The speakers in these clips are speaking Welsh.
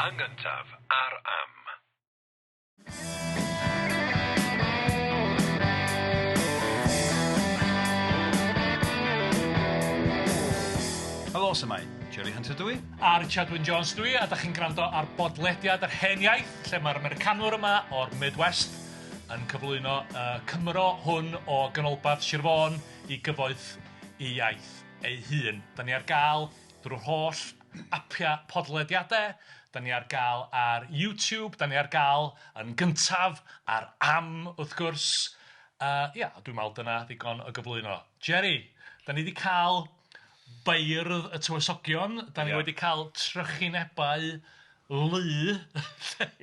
Yn gyntaf ar Am. Helo, su'mai? Jerry Hunter dw i. A Richard Wyn Jones dw i, a dach chi'n gwrando ar bodlediad yr Hen Iaith, lle mae'r Americanwr yma o'r Midwest yn cyflwyno y Cymro hwn o ganolbarth Sir Fôn i gyfoeth ei iaith ei hun. Da ni ar gael drwy'r holl apiau podlediadau, da ni ar gael ar YouTube, da ni ar gael yn gyntaf ar Am wrth gwrs. Yy ia, dwi'n meddwl dyna ddigon o gyflwyno. Jerry, da ni 'di cael beirdd y tywysogion, da ni wedi cael trychinebau lu.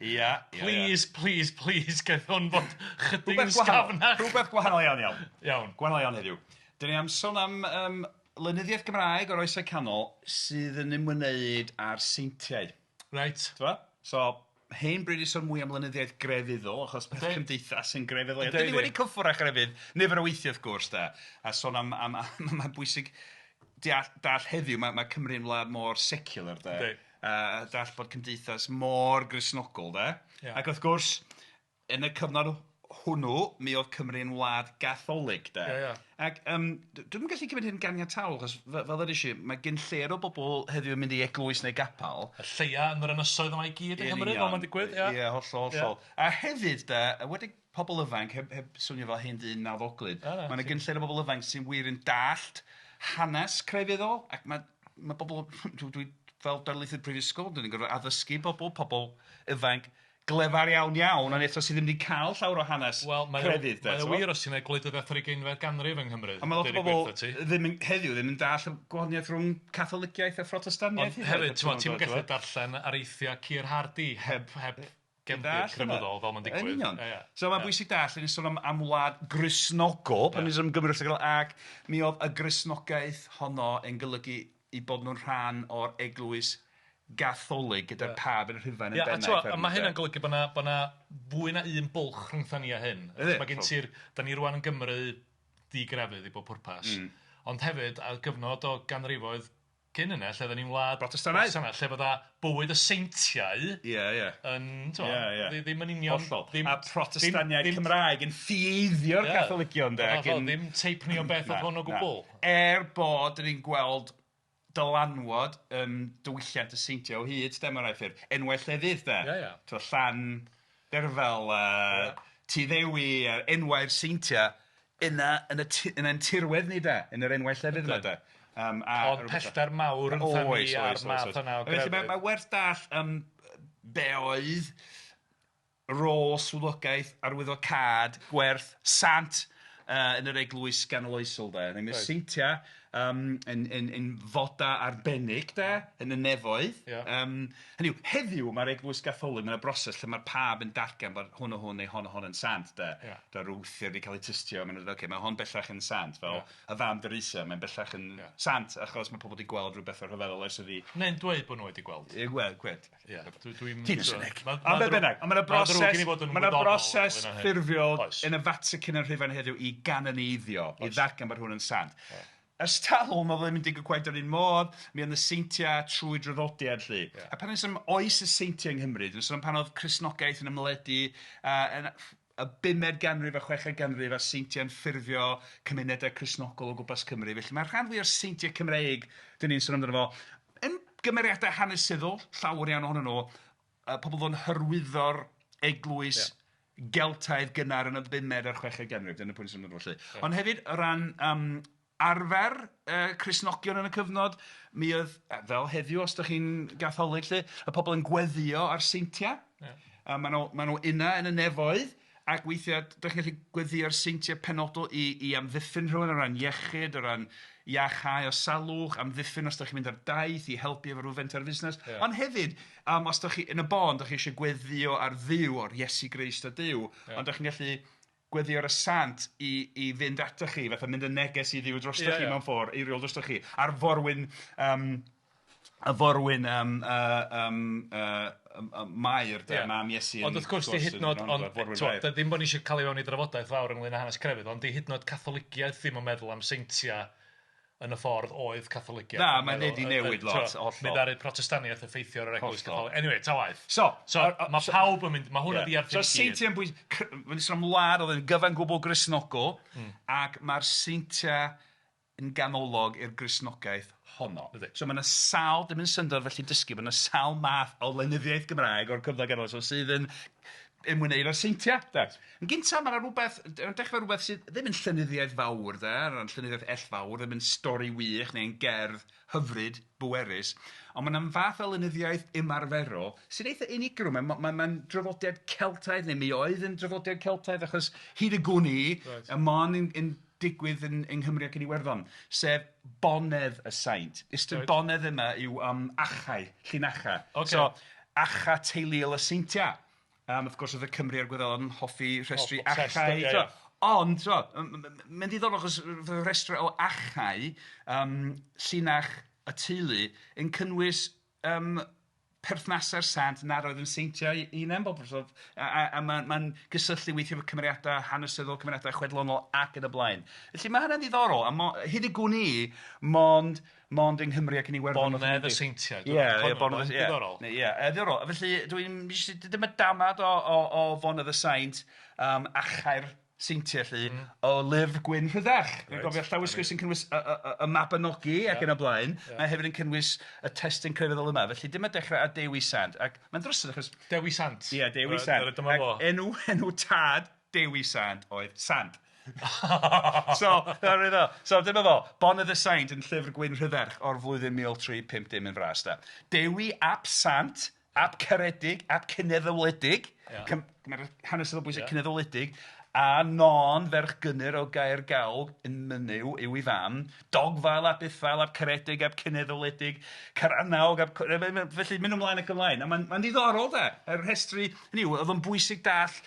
Ia. Please, please, please, gaeth hwn fod chydig yn sgafnach. Rhywbeth gwahanol iawn iawn. Iawn. Gwahanol iawn heddiw. Dan ni am sôn am yym lenyddiaeth Gymraeg o'r Oesau Canol sydd yn ymwneud â'r seintiau. Reit. T'mo'? So, hen bryd i sôn mwy am lenyddiaeth grefyddol, achos peth cymdeithas sy'n grefyddol. Yndi. Dan ni wedi cyffwrdd â chrefydd nifer o weithiau wrth gwrs de, a sôn am am am mae'n bwysig deall deall heddiw, mae mae Cymru yn wlad mor secular de. Yndi. A deall bod cymdeithas mor Gristnogol de. Ia. Ac wrth gwrs, yn y cyfnod hwnnw, mi oedd Cymru yn wlad Gatholig de. Ia, ia. Ac yym dwi'm yn gallu cymryd hyn ganiataol, achos fel ddeudais i, mae gyn lleied o bobl heddiw yn mynd i eglwys neu gapel. Y lleia yn yr ynysoedd yma i gyd yng Nghymru, fel mae'n digwydd, ia. Ia, hollol, hollol. A hefyd de, enwedig pobl ifanc, heb heb swnio fel hen ddyn nawddoglyd, mae 'na gyn lleied o bobl ifanc sy'n wir yn dallt hanes crefyddol, ac mae ma' bobl, dwi fel darlithydd prifysgol, dwi'n gorfod addysgu bobl, pobl ifanc glefar iawn iawn, ond eto sydd ddim wedi cael llawer o hanes Wel, mae crefydd. Mae o wir os ti'n gwneud gwleidyddiaeth yr ugeinfed ganrif yng Nghymru. Ond mae lot o bobl ddim yn, heddiw ddim yn dallt y gwahaniaeth rhwng Catholigiaeth a Phrotestaniaeth. Ond hefyd, ti'n ti'n gallu darllen areithiau Keir Hardie heb, heb gefndir crefyddol fel mae'n digwydd. Yn union. Ia, ia. So mae'n bwysig dallt, ni'n sôn am, am wlad Gristnogol, pan ni'n sôn am Gymru wrth ac mi oedd y Gristnogaeth honno yn golygu eu bod nhw'n rhan o'r Eglwys Gatholig gyda'r Pab yn Rhufain yn bennaeth arni. Ia, a mae hynna'n golygu bod 'na bod 'na fwy na un bwlch rhyngtha ni a hyn. Achos mae gen ti'r... Dan ni rŵan yn Gymru di-grefydd i bob pwrpas. Ond hefyd, ar gyfnod o ganrifoedd cyn hynna, lle oedden ni'n wlad Brotestannaidd. Brotestannaidd, lle fydda bywyd y seintiau... Ia, ia. ...yn, ti'bod... Ia, ia. ...ddim yn union... Hollol. Ddim, a Protestaniaid Cymraeg yn ffieiddio'r Catholigion de. Ac yn... Ddim teip ni o beth oedd hwn o gwbl. Er bod dan ni'n gweld dylanwad diwylliant y seintiau o hyd de mewn rhai ffyrdd, enwau llefydd de. Ia, ia. Tibod Llandderfel a Tŷ Ddewi a'r enwau'r seintiau yna yn y yn ein tirwedd ni de, yn yr enwau llefydd yma de. A Ond pellter mawr rhyngtha ni a'r math yna o grefydd. Felly mae werth dallt be oedd rôl, swyddogaeth, arwyddocâd, gwerth sant yn yr eglwys ganoloesol de. Neu mae seintiau yn, yn, yn fodau arbennig de, yn y nefoedd. Ia. Hynny yw, heddiw mae'r eglwys Gatholig, mae 'na broses lle mae'r pab yn datgan bod hwn o hwn neu hon o hon yn sant de. Ia. Da rhyw wthio wedi cael ei tystio, maen nhw'n dweud, ocê, mae hon bellach yn sant, fel y fam Teresa, mae'n bellach yn sant achos mae pobl wedi gweld rhyw bethau rhyfeddol ers iddi... Neu'n dweud bod nhw wedi gweld. Ie, wel, gwed. Ie, dwi'n... Ti'n y syneg. Ond be bynnag, ond mae 'na broses, mae 'na broses ffurfiol yn y Vatican yn Rhufain heddiw i ganoneiddio, i ddatgan bod rhywun yn sant. Ers talwm oedd o ddim yn digwydd cweit yr un modd, mi oedd y seintiau trwy draddodiad 'lly. A pan ni'n sôn am oes y seintiau yng Nghymru, dwi'n sôn am pan oedd Cristnogaeth yn ymledu yn y bumed ganrif a chweched ganrif a seintiau'n ffurfio cymunedau Cristnogol o gwmpas Cymru. Felly mae'r rhan fwyaf o'r seintiau Cymreig dan ni'n sôn amdano fo yn gymeriadau hanesyddol, llawer iawn ohonyn nhw, pobl fu'n hyrwyddo'r eglwys Geltaidd gynnar yn y bumed a'r chweched ganrif, dyna pwynt sy'n mynd felly. Ond hefyd o ran arfer Cristnogion yn y cyfnod, mi oedd, fel heddiw os dach chi'n Gatholig 'lly, y pobl yn gweddïo ar seintiau. Ia. A maen nhw, maen nhw yna yn y nefoedd, ac weithiau dach chi'n gallu gweddïo ar seintiau penodol i i amddiffyn rhywun o ran iechyd, o ran iachau o salwch, amddiffyn os dach chi'n mynd ar daith i helpu efo rhyw fenter fusnes. Ia. Ond hefyd, os dach chi yn y bôn, dach chi eisiau gweddïo ar Dduw, o'r Iesu Grist a Duw, Ia. ond dach chi'n gallu gweddïo ar y sant i i fynd atoch chi, fatha mynd yn neges i Dduw drostoch chi mewn ffordd, eiriol drostoch chi, a'r forwyn y forwyn Mair de, mam Iesu. Ond wrth gwrs, di hyd yn oed, ond t'mod, ddim bod ni eisiau cael ei fewn i drafodaeth fawr ynglyn â hanes crefydd, ond di hyd yn oed Catholigiaeth ddim yn meddwl am seintiau yn y ffordd oedd Catholigiaeth. Na, mae'n wedi newid lot, hollol. Mi ddaru Protestaniaeth effeithio ar yr Eglwys Gatholig. Anyway, ta waeth. So, so mae pawb yn mynd, mae hwnna yeah. 'di So seintiau'n bwysig, mae'n sôn am wlad oedd yn gyfan gwbl Gristnogol, ac mae'r seintiau yn ganolog i'r Gristnogaeth honno. So mae yna sawl, dim yn syndod felly dysgu, mae yna sawl math o lenyddiaeth Gymraeg o'r cyfnod ganoloesol sydd yn ymwneud â'r seintiau. De. Yn gyntaf, mae yna rhywbeth, yn dechrau rhywbeth sydd ddim yn llenyddiaeth fawr, de, yn llenyddiaeth ell fawr, ddim yn stori wych neu'n gerdd hyfryd, bwerus, ond mae yna fath o lenyddiaeth ymarferol sy'n eitha unigryw. Mae'n ma, ma draddodiad Celtaidd, neu mi oedd yn draddodiad Celtaidd, achos hyd y gwn i, right. y mon yn, yn digwydd yn, yng Nghymru ac yn Iwerddon, sef bonedd y saint. Ystyr right. bonedd yma yw achau, llinachau. Okay. So, achau teuluol y seintiau. Wrth gwrs oedd y Cymry a'r Gwyddelod yn hoffi rhestru achau. Yeah, yeah. Ond, so, mae'n ddiddorol achos rhestru o achau, llinach y teulu, yn cynnwys perthnasau'r sant nad oedd yn seintiau eu hunain, bob so, a mae'n ma gysylltu weithio efo cymeriadau hanesyddol, cymeriadau chwedlonol ac yn y blaen. Felly mae hynny'n ddiddorol, a mo, hyd y gwn i, mond, mond yng Nghymru ac yn Iwerddon. Bonedd y seintiau. Ie, ie, bonedd y Diddorol. Ie, diddorol. Felly dwi'n dyma damad o, o, o fonedd y saint, achau'r seintiau 'lly, o lyfr Gwyn Rhydderch. Dwi'n gofio llawysgrif sy'n cynnwys y, y, y, y Mabinogi ac yn y blaen. Mae hefyd yn cynnwys y testun crefyddol yma. Felly dyma dechrau ar Dewi Sant. Ac mae'n drysor achos... Dewi Sant. Ie, Dewi Sant. Dyma fo. Enw, enw tad Dewi Sant oedd Sant. So, dyna fo. So, dyma fo. Bonedd y Saint yn llyfr Gwyn Rhydderch o'r flwyddyn 1350 yn fras da. Dewi ap Sant, ap Ceredig, ap Cyneddwledig, yeah. Mae'r hanesyddol bwysig yeah. Cyneddwledig, a Non ferch Gynnyr o Gaer Gawg yn Mynyw yw ei fam, Dogfael ap Ithfael ap Ceredig ap Cyneddwledig, Caranawg ap... Felly mynd ymlaen ac ymlaen, a mae'n ma ddiddorol de, yr rhestru, hynny yw, oedd o'n bwysig dall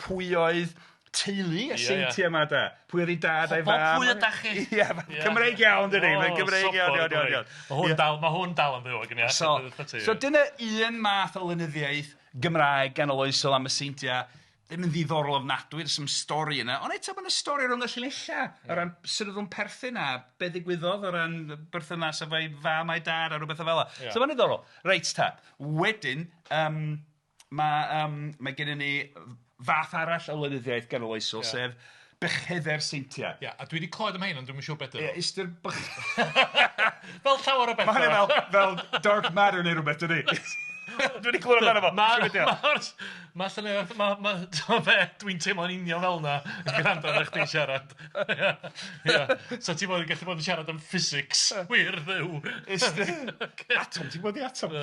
pwy oedd teulu y seintiau yma de, pwy oedd ei dad a'i fam. Pwy ydach chi? Ie, Cymreig iawn dydi, mae'n Gymreig iawn, iawn, iawn, iawn. Mae hwn dal, mae hwn dal yn fyw ag yn iawn. So, so dyna un math o lenyddiaeth Gymraeg ganoloesol am y seintiau, ddim yn ddiddorol ofnadwy, does dim stori yna, ond eto mae yna stori rhwng y llinellau, o ran sut oedd nhw'n perthyn a be ddigwyddodd o ran berthynas efo'i fam a'i dad a rhywbeth o fel 'na. So mae'n ddiddorol. Reit ta, wedyn, mae mae gennym ni fath arall o lenyddiaeth ganoloesol, sef Buchedde'r Seintiau. Ia, a dwi wedi clywed am hein, ond dwi'm yn siŵr beth ydyn nhw. Ie, ystyr bych... Fel llawer o bethau. Mae hynny fel, fel dark matter neu rhywbeth, dydy? Dwi wedi clywed amdano fo. Mae, mae llenyddiaeth, mae, mae, ti'n be, dwi'n teimlo'n union fel yna yn gwrando ar chdi'n siarad. Ia. So ti'n bod yn gallu bod yn siarad am physics, wir dduw. Atom, ti'n gwybod i atom?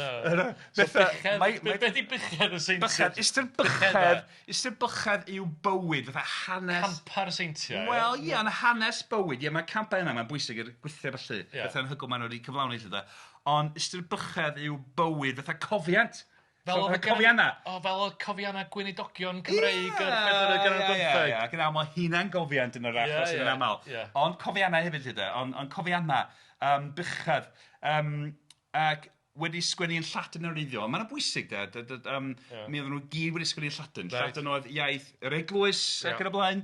So buchedd, be di buchedd y seintiau? Buchedd, ystyr buchedd, ystyr buchedd yw bywyd, fatha hanes. Campau'r seintiau. Wel, ie, ond hanes bywyd, ie, mae campau yna, mae'n bwysig i'r gwythiau felly, yeah. Bethau anhygoel maen nhw wedi cyflawni lle da. Ond ystyr buchedd yw bywyd, fatha cofiant. Fel oedd cofianna. O, fel oedd cofianna gweinidogion Cymreig yr bedwaredd ganrif ar bymtheg. Ie, ac yn aml hunan-gofiant yn yr achos yn aml. Ond cofianna hefyd 'lly de, ond ond cofianna, buchedd, ac wedi sgwennu yn Lladin yn wreiddiol. Mae'n bwysig de, de, de yeah. Mi oedden nhw gyd wedi sgwennu yn Lladin. Right. Lladin oedd iaith yr eglwys yeah. ac yn y blaen.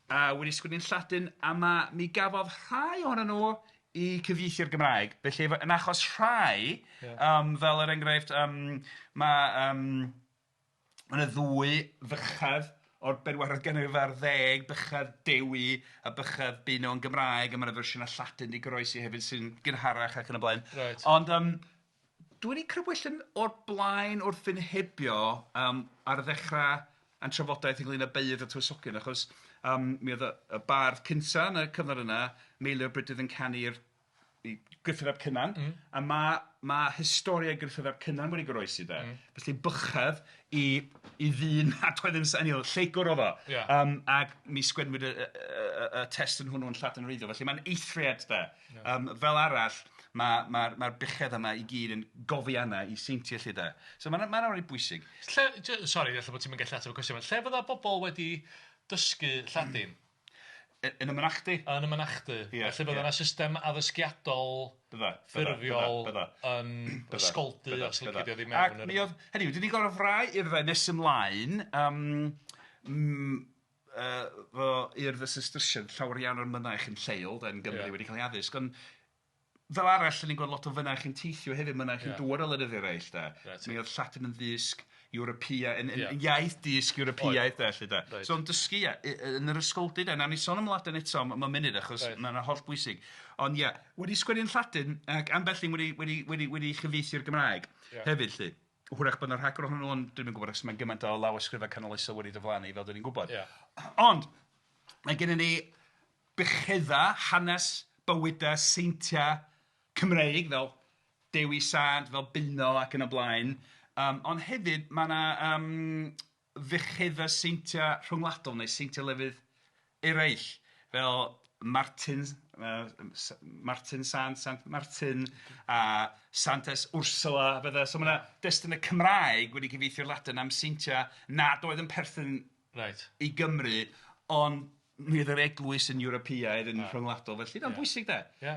A wedi sgwennu yn Lladin, a ma, mi gafodd rhai ohonyn nhw i cyfieithu'r Gymraeg. Felly, yn achos rhai, yeah. fel er enghraifft, mae yna ddwy fychedd o'r bedwaredd ganrif ar ddeg, bychedd Dewi a bychedd Beuno yn Gymraeg, a mae yna fersiynau Lladin 'di goroesi hefyd sy'n gynharach ac yn y blaen. Right. Ond dwi wedi crybwyll yn o'r blaen wrth fy nhybio ar ddechrau ein trafodaeth ynglyn â beirdd y tywysogion, achos mi oedd y, y bardd cynta yn y cyfnod yna, Meilir Brydydd yn canu'r i Gruffudd ap Cynan, a mae ma' historia Gruffudd ap Cynan wedi goroesi de. Felly bychedd i i ddyn nad oedd yn hynny yw, lleygwr oedd o. Ia. Ac mi sgwennwyd y y y y testun hwnnw yn Lladin wreiddiol, felly mae'n eithriad de. Fel arall, mae'r ma, ma buchedd yma i gyd yn gofiannau i seintiau 'lly de. So mae'n ma reit bwysig. Lle, sori, ella bod ti'm yn gallu ateb y cwestiwn yma. Lle fydda bobl wedi dysgu Lladin? Yn y mynachdy. Yn y mynachdy. Ie. Felly bydda yna system addysgiadol bydda, ffurfiol bydda, yn ysgoldy os lici di oddi mewn. Ac mi oedd, hynny yw, dyn ni'n gorfod rai urddau nes ymlaen, fo urdd y Sistersiaid, llawer iawn o'r mynaich yn lleol de, yn Gymru wedi cael ei addysg, ond fel arall, dan ni'n gweld lot o fynaich yn teithio hefyd, mynaich yn dŵad o wledydd eraill de. Mi oedd Lladin yn ddysg Ewropea, yn iaith dysg Ewropeaidd de, 'lly de. So yn dysgu, ia, yn yr ysgoldy de, nawn ni sôn am Ladin eto mewn munud achos mae'n hollbwysig. Ond ia, wedi sgwennu yn Lladin ac ambell un wedi wedi wedi wedi chyfieithu i'r Gymraeg hefyd 'lly. Hwyrach bod 'na rhagor ohonyn nhw ond dwi'm yn gwybod achos mae gymaint o lawysgrifau canoloesol wedi diflannu fel dan ni'n gwybod. Ond mae gennym ni bucheddau, hanes bywydau seintiau Cymreig fel Dewi Sant, fel Beuno ac yn y blaen, yym ond hefyd mae 'na yym fucheddau seintiau rhyngwladol neu seintiau lefydd eraill fel Martin, Martin Sant, Sant Martin a Santes Ursula a petha, so mae 'na destunau Cymraeg wedi cyfieithu o'r Ladin am seintiau nad oedd yn perthyn i Gymru, ond mi oedd yr eglwys yn Ewropeaidd yn rhyngwladol felly mae'n bwysig de. Ia.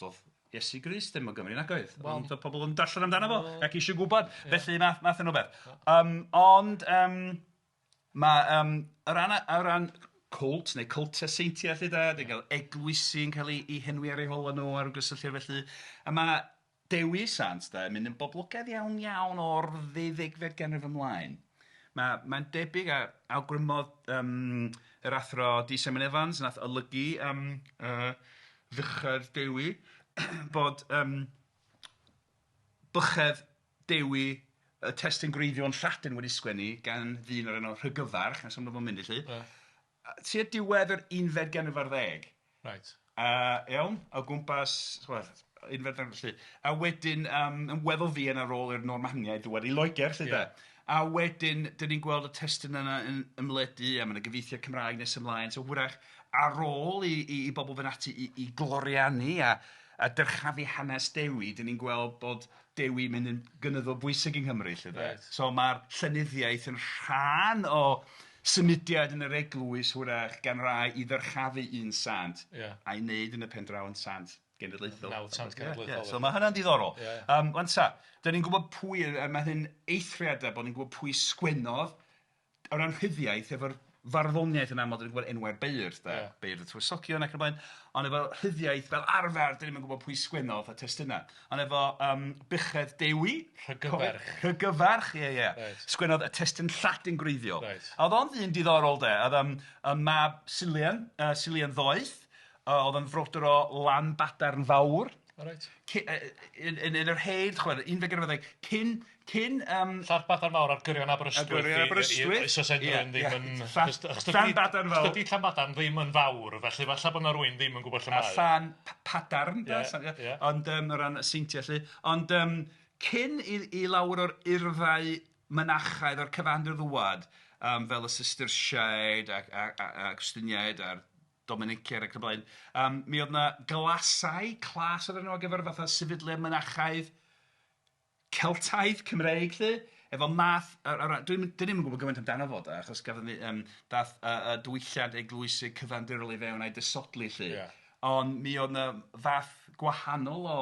Doedd Iesu Grist ddim o Gymru nag oedd? Wel, ond oedd pobl yn darllen amdano fo ac eisiau gwybod, felly math, math yna o beth. Ond mae o ran, o ran cwlt neu cwltiau seintiau 'lly de, dwi'n cael eglwysi yn cael eu henwi ar eu holau nhw a ryw gysylltiad felly, a mae Dewi Sant de, yn mynd yn boblogaidd iawn iawn o'r ddeuddegfed ganrif ymlaen. Mae, mae'n debyg a awgrymodd yym yr athro D Simon Evans wnaeth olygu yym Fuchedd Dewi bod yym Buchedd Dewi, y testun gwreiddiol yn Lladin wedi sgwennu gan ddyn o'r enw Rhygyfarch, wna i sôn amdano fo'n munud 'lly. Tua diwedd yr unfed ganrif ar ddeg. Reit. A iawn, o gwmpas, ch'mod, unfed ganrif felly. A wedyn yym yn weddol fuan ar ôl i'r Normaniaid ddŵad i Loegr 'lly de. A wedyn dan ni'n gweld y testun yna yn ymledu a ma' 'na gyfieithiad Cymraeg nes ymlaen. So hwyrach ar ôl i i i bobl fynd ati i i gloriannu a a dyrchafu hanes Dewi, dan ni'n gweld bod Dewi mynd yn gynyddol bwysig yng Nghymru 'lly de. Reit. So ma'r llenyddiaeth yn rhan o symudiad yn yr eglwys hwyrach gan rai i ddyrchafu un sant... Ia. ...a'i wneud yn y pen draw yn sant genedlaethol. Nawdd sant cenedlaethol. Ia, so mae hynna'n ddiddorol. Ia. 'Wan ta, dan ni'n gwybod pwy, a mae hyn eithriad de, bod ni'n gwybod pwy sgwennodd o ran rhyddiaith efo'r farddoniaeth yn aml, dan ni'n gwybod enwau'r beirdd de, beirdd y tywysogion ac yn y blaen, ond efo rhyddiaith fel arfer, dan ni'm yn gwybod pwy sgwennodd y testunau. Ond efo Buchedd Dewi... Rhygyfarch. Rhygyfarch, ie, ie. Reit. Sgwennodd y testun Lladin gwreiddiol. Reit. A oedd o'n ddyn diddorol de, oedd o'n yn mab Silian, Silian Ddoeth, oedd o'n frodyr o Lanbadarn Fawr. O reit. Yn yn yn yr hen, ch'mod, unfed ganrif ar ddeg, cyn cyn yym... Llanbadarn Fawr ar gyrion Aberystwyth. Ar gyrion Aberystwyth. Os oes unrhyw un ddim yn... Llanbadarn Fawr. Dydy Llanbadarn ddim yn fawr, felly falle bod 'na rywun ddim yn gwybod lle mae. A Llan Padarn de, Ie, ie. Ond yym o ran y seintiau 'lly. Ond yym cyn i i lawer o'r urddau mynachaidd o'r cyfandir ddŵad, yym fel y Sistersiaid ac a a a Awgwstiniaid a'r Dominiciaid ac yn y blaen, yym mi oedd 'na glasau, clas oedd enw ar gyfer fatha sefydliad mynachaidd Celtaidd, Cymreig 'lly, efo math, dwi'm, dan ni'm yn gwybod gymaint amdano fo de, achos gafodd ni yym daeth y diwylliant eglwysig cyfandirol i fewn a'i disodli 'lly. Ia. Ond mi oedd 'na fath gwahanol o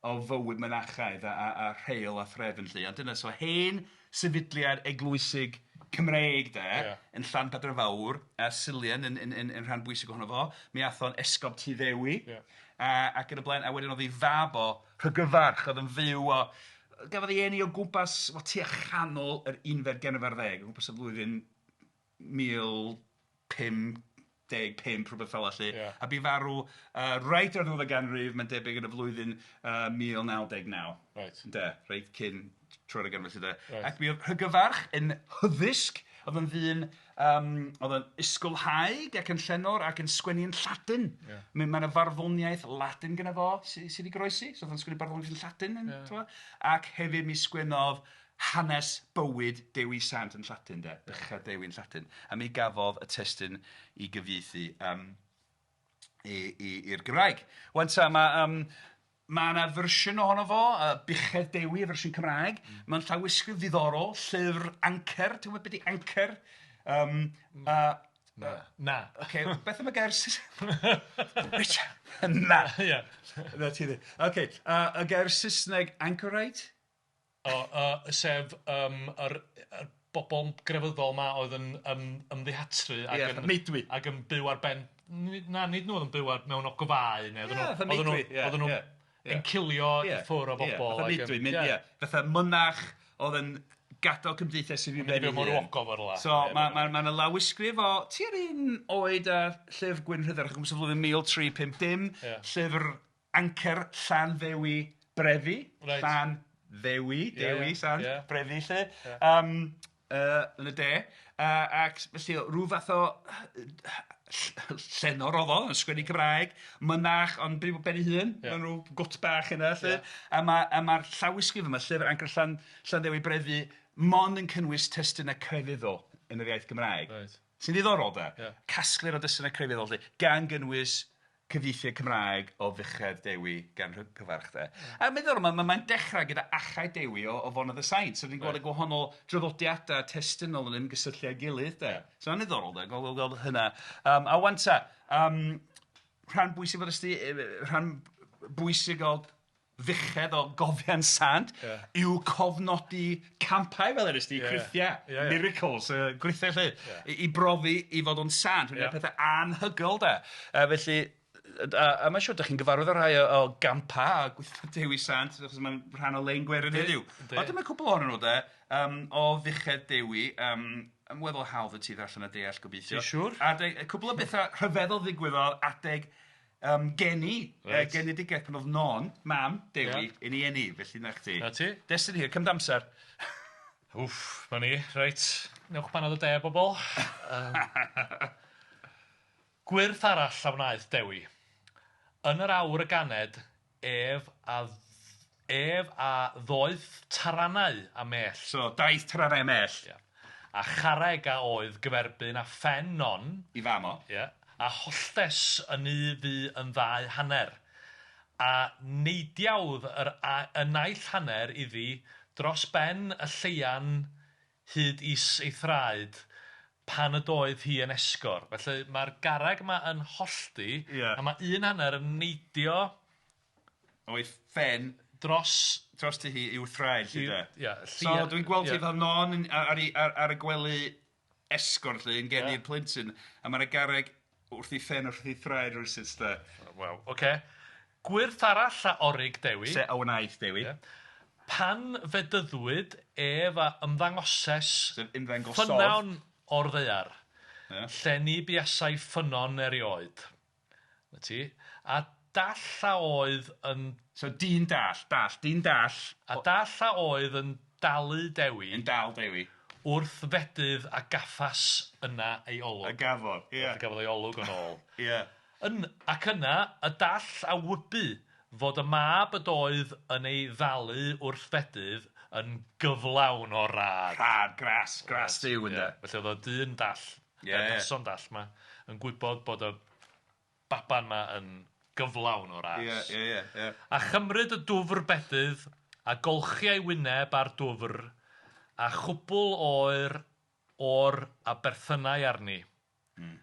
o fywyd mynachaidd a a a rheol a threfn 'lly, ond dyna, so hen sefydliad eglwysig Cymreig de... Ia. ...yn Llanbadarn Fawr, a Silian yn yn yn yn rhan bwysig ohono fo, mi ath o'n esgob Tŷ Ddewi... Ia. ...a ac yn y blaen, a wedyn oedd ei fab o, Rhygyfarch, oedd yn fyw o, gafodd ei eni o gwmpas, wel tua chanol yr unfed ganrif ar ddeg, o gwmpas y flwyddyn 1055, rhywbeth fel 'na 'lly. Ia. A bu farw reit ar ddiwedd y ganrif, mae'n debyg yn y flwyddyn 1099. Reit. Ynde, reit cyn troad y ganrif felly de. Reit. Ac mi oedd Rhygyfarch yn hyddysg, oedd yn ddyn yym oedd yn ysgolhaig ac yn llenor ac yn sgwennu yn Lladin. Ia. Mi mae 'na farddoniaeth Ladin gynno fo sy sy 'di goroesi, so oedd o'n sgwennu barddoniaeth yn Lladin yn ti'bod, ac hefyd mi sgwennodd hanes bywyd Dewi Sant yn Lladin de, Buchedd Dewi yn Lladin, a mi gafodd y testun i gyfieithu yym i'r Gymraeg. 'Wan ta, ma' yym ma' 'na fersiwn ohono fo, Buchedd Dewi, y fersiwn Cymraeg, mae'n llawysgrif ddiddorol, llyfr ancer, ti'n gwybod be 'di ancer? Na. Na. Ocê, beth am y gair Saes- Richard! Na! Ia. Na ti ddim. Ocê, y gair Saesneg anchorite? O, sef yr yr... bobl grefyddol 'ma oedd yn ym ymddihatru ac yn... Meudwy. ...ac yn byw ar ben... Na, nid nhw oedd yn byw ar mewn ogofâu neu oedden nhw... Fatha meudwy, ia. Oedden nhw'n encilio i ffwr' o bobl Fatha meudwy, mynd, ia. Fatha mynach oedd yn gadael cymdeithas i fyw ben ei hun. Mynd i byw mewn ryw ogof or rywle. So ma' ma' ma' 'na lawysgrif o tua'r un oed â Llyfr Gwyn Rhydderch, o gwmpas y flwyddyn 1350, llyfr Ancer Llanddewi Brefi, Reit. Llanddewi, Dewi Sant, Brefi 'lly, yn y de, ac felly rhyw fath o llenor oedd o, yn sgwennu Cymraeg, mynach, ond byw ben ei hun, mewn rhyw gwt bach yna 'lly, a ma' a ma'r llawysgrif yma, llyfr Ancer Llanddewi Brefi, mond yn cynnwys testunau crefyddol yn yr iaith Gymraeg. Reit. Sy'n ddiddorol de. Casgliad o destunau crefyddol 'lly, gan gynnwys cyfieithiad Cymraeg o Fuchedd Dewi gan Rhygyfarch de. A mae'n ddiddorol, mae'n mae'n dechrau gyda Achau Dewi o Fonydd y Saint, so ni'n gweld y gwahanol draddodiadau testunol yn ymgysylltu â'i gilydd de. So mae'n ddiddorol de, gweld gweld hynna. A 'wan ta, rhan bwysig fel ddest ti, rhan bwysig o fuchedd o gofiant sant yw cofnodi campau fel ddest ti, creithiau, miracles, gwrithiau 'lly, i brofi ei fod o'n sant, yeah. pethau anhygoel de. Felly, a mae'n siŵr dych chi'n gyfarwydd â rhai o gampau a gweithio Dewi Sant, achos mae'n rhan o lein gwerin heddiw. Ond dyma cwpl ohonyn nhw de, o fuchedd Dewi, yn weddol hawdd i ti ddarllen a deall gobeithio. Ti'n siŵr? Adeg, cwpl o bethau rhyfeddol ddigwyddodd adeg geni, Reit. genedigaeth pan oedd Non, mam Dewi, yn ei eni, felly 'na chdi. 'Na ti. Destun hir, cymryd amser. Wff, 'na ni, reit. Newch panad o de, bobl. Gwyrth arall a wnaeth Dewi. Yn yr awr y ganed, ef a ef a ddoeth taranau a mellt. So, daeth taranau a mellt. Ia. A charreg a oedd gyferbyn â phen Non. I fam o. Ia. A holltes y nu fu yn ddau hanner. A neidiawdd yr a- y naill hanner iddi dros ben y lleian hyd is ei thraed pan y doedd hi yn esgor. Felly mae'r garreg yma yn hollti... Ia. ...a mae un hanner yn neidio... O'i phen... ...dros... Drosti hi i'w thraed 'lly de. Ia. So dwi'n gweld hi fel Non yn, ar, ei, ar, ar y gwely esgor 'lly yn geni'r plentyn a mae 'na garreg wrth ei phen wrth ei thraed rywsut de. Waw, ocê. Gwyrth arall a orig Dewi. Se a wnaeth Dewi. Ia. Pan fedyddwyd ef a ymddangoses... Sef ymddangosodd. ...ffynnon o'r ddaear. Ia. Lle ni buasai ffynnon erioed. 'Na ti. A dall a oedd yn... So dyn dall, dall, dyn dall. A dall a oedd yn dalu Dewi. Yn dal Dewi. Wrth fedydd a gaffas yna ei olwg. A gafodd, ia. A gafodd ei olwg yn ôl. Ia. Yn, ac yna, y dall a wybu fod y mab ydoedd yn ei ddalu wrth fedydd yn gyflawn o rad. Rhad, gras, gras Duw ynde. Felly oedd o dyn dall, Ie. y person dall 'ma, yn gwybod bod y baban 'ma yn gyflawn o ras. Ie, ie, ie, ie. A chymryd y dwfr bedydd, a golchi ei wyneb â'r dwfr, a chwbl oer o'r a berthynai arni,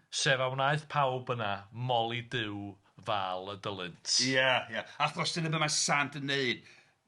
sef a wnaeth pawb yna moli Duw fal y dylynt. Ie, ie. Achos dyna be mae sant yn neud.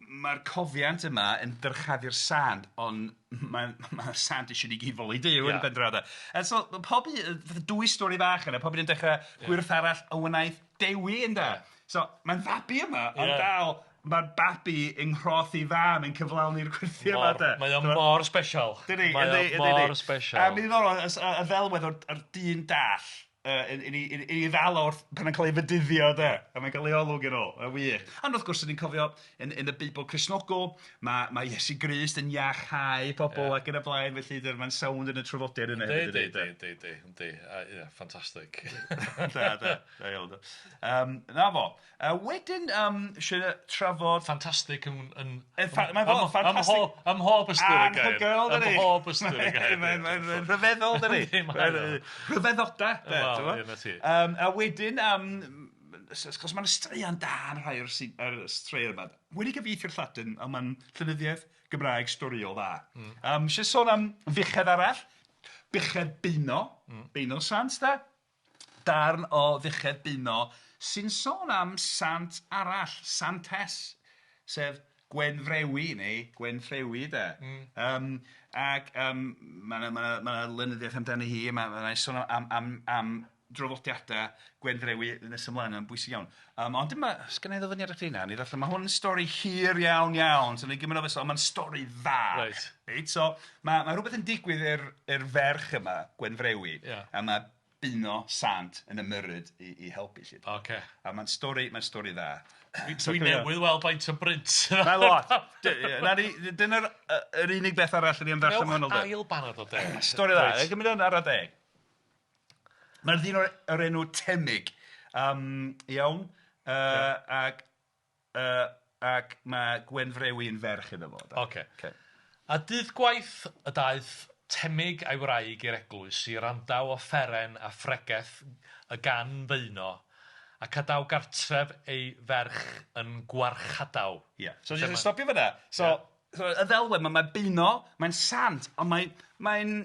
Mae'r cofiant yma yn dyrchafu'r sant, ond mae'r ma sant eisiau ni gyd foli Duw yn y pen draw de. A so, ma' pob un, fatha dwy stori fach yna, pob un yn dechrau gwyrth arall o wnaeth Dewi ynde. So, mae'n fabi yma, ond dal, mae'r babi yng nghroth ei fam yn cyflawni'r gwyrthiau yma de. Mae o mor special. Dydi, Mae yndi, o yndi, mor special. A mae'n ddiddorol, y ddelwedd o'r dyn dall, yn ei ddal o wrth pan yn cael ei fedyddio de, a mae'n cael ei olwg yn ôl, yn wych. Ond wrth gwrs, ni'n cofio yn y Beibl Cristnogol, mae Iesu Grist yn iachau pobl ac yn y blaen, felly mae'n sownd yn y traddodiad yna hefyd. Yndi, yndi, yndi, yndi, ie, ffantastig. Da, da, da iawn. Na fo. Wedyn, eisiau trafod... Ffantastig yn... Mae'n fod, ffantastig. Ym mhob ystyr y gair. Anhygoel, dydi? Ym mhob ystyr y gair. Mae'n rhyfeddol, dydi? Rhyfeddoda, de. Wel, ie, 'na ti. A wedyn, achos mae'n straeon da yn rhai o'r straeon yma. Wedi cyfieithu'r Lladin, ond mae'n llenyddiaeth Gymraeg storïol dda. Eisiau sôn am fuchedd arall, Buchedd Beuno, Beuno Sant, de? Darn o Fuchedd Beuno sy'n sôn am sant arall, santes, sef Gwenfrewi neu Gwenffrewi de. Yym ac yym ma' 'na ma' 'na ma' 'na lenyddiaeth amdani hi, ma' ma' 'na sôn am am am draddodiadau Gwenfrewi nes ymlaen, mae'n bwysig iawn. Yym ond dyma, sgynna i ddyfyniad i chdi 'na, wna i ddarllen, ma' hwn yn stori hir iawn iawn, so wna i gymryd o fel ond mae'n stori dda. Reit. Reit, so ma' ma' rywbeth yn digwydd i'r i'r ferch yma, Gwenfrewi. Ia. A ma' Beuno Sant yn ymyrryd i i helpu 'lly. Ocê. A mae'n stori, mae'n stori dda. Dwi newydd weld faint o brint sydd Mae'n lot. Na ni, dyna'r yr unig beth arall 'dan ni am ddarllen mewn Newch ail banad o de. Stori dda. Reit. Gymryd o'n ara deg. Mae'r ddyn o'r, o'r enw Temig. Um, iawn. Ac ac mae Gwenfrewi yn ferch iddo fo. Ocê. Okay. A dydd gwaith y daeth Temig a'i wraig i'r eglwys i wrandaw offeren a phregeth y gan Feuno, ac a daw gartref ei ferch yn gwarchadaw. Ie. So jyst stopio fan'na. So, yeah. so y ddelwedd 'ma, mae Beuno, mae'n sant, ond mae'n mae'n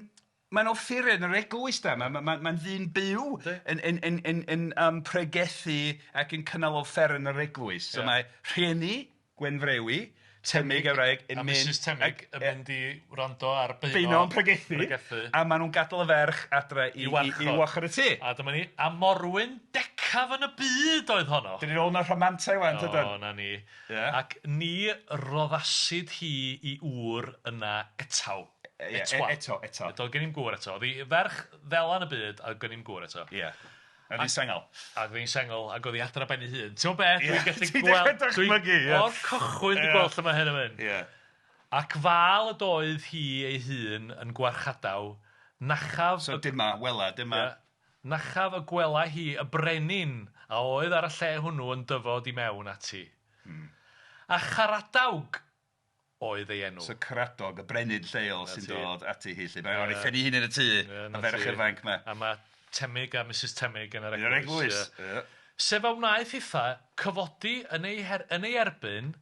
Mae'n offeren yr eglwys de, mae'n ma, ma, ddyn byw yn, yn, yn, yn, yn um, pregethu ac yn cynnal offeren yr eglwys. So yeah. mae rhieni Gwenfrewi, Temig a wraig yn mynd... A Mrs Temig yn mynd i wrando ar Beuno. Beuno yn pregethu. pregethu. A maen nhw'n gadael y ferch adre i, i, i, i warchod y tŷ. A dyma ni, a morwyn decaf yn y byd oedd honno. Dyn ni'n ôl na rhamantau wan, tydan? O, na ni. Yeah. Ac ni roddasid hi i ŵr yna etaw. Ie, eto. Eto, eto. Doedd gen i'm gŵr eto. Oedd hi ferch ddela yn y byd, a oedd gen i'm gŵr eto. Ie. A oedd hi'n sengl. A oedd hi'n sengl, ac oedd hi adra ben ei hun. Ti'n gwybod beth? Dwi'n gallu gweld... Ti'n dychmygu, ie. O'r cychwyn dwi'n gweld lle mae hyn yn mynd. Ie. Ac fal y doedd hi ei hun yn gwarchadaw, nachaf... So dyma, wela, dyma... Ie. Nachaf y gwela hi y brenin a oedd ar y lle hwnnw yn dyfod i mewn ati. A charadawg oedd ei enw. So Caradog, y brenin lleol sy'n dod ati hi 'lly. Mae o'n ei phen ei hun yn y tŷ, y ferch ifanc 'ma. A mae Temig a Misus Temig yn yr eglwys. Yn yr eglwys, ie. Sef a wnaeth hitha cyfodi yn ei, her, yn ei erbyn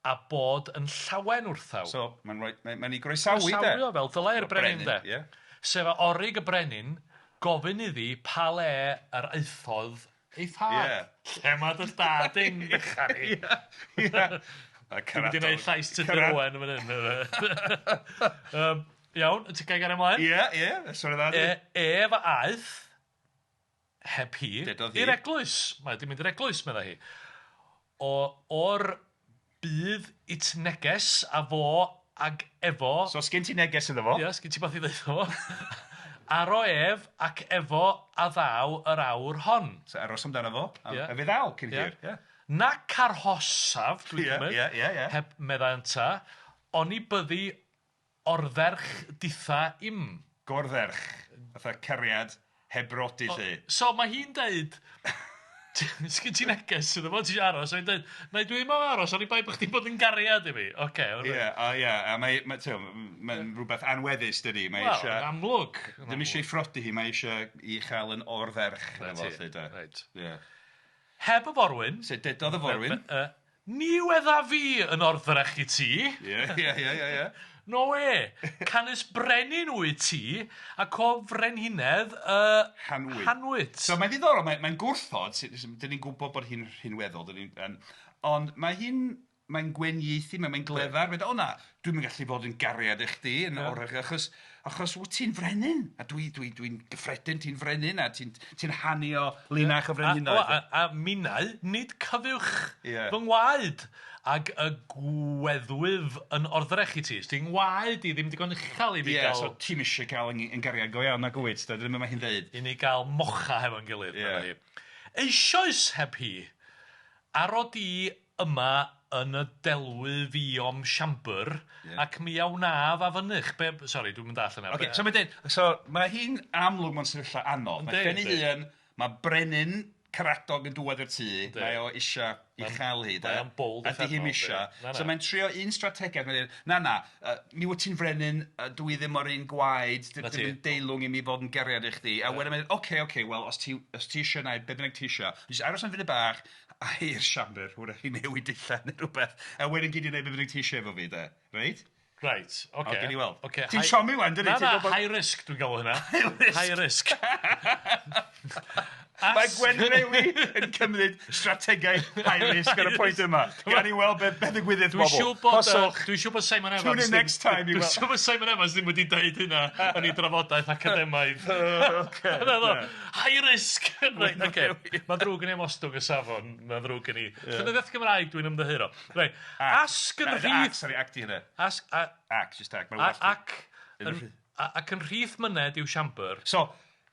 a bod yn llawen wrthaw. So mae'n rhoi, mae'n mae ei groesawu de. Croesawu o fel dylai'r brenin de. Ie. Sef a orig y brenin gofyn iddi pa le yr aethodd Ei thad. Ie. Lle mae dy dad yn fechan i? Ie. Ie. A Dwi'n mynd i wneud llais Tudur Owen yn fan hyn. um, iawn, ti'n gael gario ymlaen? Ie, ie, sori dda. E, ef a aeth, heb hi, i'r eglwys. Mae wedi mynd i'r eglwys, meddai hi. O, o'r Bydd it neges a fo ag efo. So sgin ti neges iddo fo? Ia, sgin ti beth i ddeud fo? Aro ef ac efo a ddaw yr awr hon. So aros amdano fo, a, yeah. a fe ddaw cyn hir. Yeah. Nac arhosaf, dwi'n cymryd, yeah, yeah, yeah. heb meddai ynta, oni byddi Ordderch ditha im. Gordderch, fatha cariad heb brodi 'lly. So mae hi'n deud, sgyn ti neges iddo fo, ti isio aros, a hi'n deud, na i dwi ddim am aros, oni bai bod chdi'n bod yn gariad i fi. Ocê. Ie, a ie, a mae, mae ti'n mae'n rhywbeth anweddus dydi, mae Wel, eisiau... yn amlwg. Ddim eisiau ei phrodi hi, mae eisiau ei chael yn ordderch iddo fo 'lly de. Reit. Ie. Heb y forwyn. So dedodd y forwyn. Ni wedda fi yn orddrech i ti. Ie, ie, ie, ie, ie. No we. Canys brenin wyt ti, ac o frenhinedd y... Hanwyd. Hanwyd. So mae'n ddiddorol, mae'n mae gwrthod, dyn ni'n gwybod bod hi'n rhinweddol, dyn ni'n... Ond mae hi'n mae'n gwenieithu, mae'n mae gleddar, mae'n dweud, o na, dwi'm yn gallu bod yn gariad i chdi yn yeah. orach, achos, achos wyt ti'n frenin, a dwi'n dwi, dwi, dwi gyffredin, ti'n frenin, a ti'n ti hanu o linach o frenhinoedd. A, a, a minnau, nid cyfuwch yeah. fy ngwaed, ag y gweddwyf yn orddrech i ti. Ti'n ngwaed i ddim digon uchel i fi yeah, gael... so ti'n eisiau cael yn, yn gariad go iawn, nag wyt, dyna mae hi'n dweud. I ni gael mocha hefo'n gilydd. Yeah. Eisoes heb hi, aro di yma yn y delwy fuom siambr, yeah. ac mi a wnaf a fynych. Be, sorry, dwi'n mynd all yna. Okay, so mae'n dweud, so mae hi'n amlwg mewn sefyllfa anodd. Mae phen ei hun, mae brenin Caradog yn dŵad i'r tŷ, mae o eisiau i chael hi, de. Mae'n bold A di hi'm eisiau. So mae'n trio un strategaeth, mae'n dweud, na na, uh, mi wyt ti'n frenin, uh, dwi ddim o'r un gwaed, ddim yn deilwng i mi fod yn geriad i chdi. A wedyn mae'n dweud, oce, oce, wel, os ti, os ti eisiau gwneud, be bynnag ti eisiau, jyst aros am funud bach, a i'r siambr, hwyrach i newid dillad neu rhywbeth, a wedyn gei di wneud be bynnag ti eisiau efo fi, de. Reit? Reit, oce. Okay. Gewn ni weld. Okay. Ti'n siomi wan, dydi? Na, na, high risk dwi'n galw hynna. High risk. High risk. Mae Gwenfrewi yn cymryd strategaeth high risk ar y pwynt yma. Gawn ni weld be be ddigwyddith Dwi'n bobl. siŵr bod Poswch. Dwi'n siŵr bod Simon Evans... Tune in next time i Dwi'n weld. siŵr bod Simon Evans ddim wedi deud hynna yn ei drafodaeth academaidd. Ocê. Naddo. High risk! Reit, oce. Mae'n ddrwg gen i am ostwng y safon. Mae'n ddrwg gen i. Llenyddiaeth Gymraeg dwi'n ymddiheuro. Reit. Asg yn Ac, rhith... sorry, ac di hynna. Asg... Ac, just ac. Mae'n Ac... Ac yn rhith myned i'w siambr. So,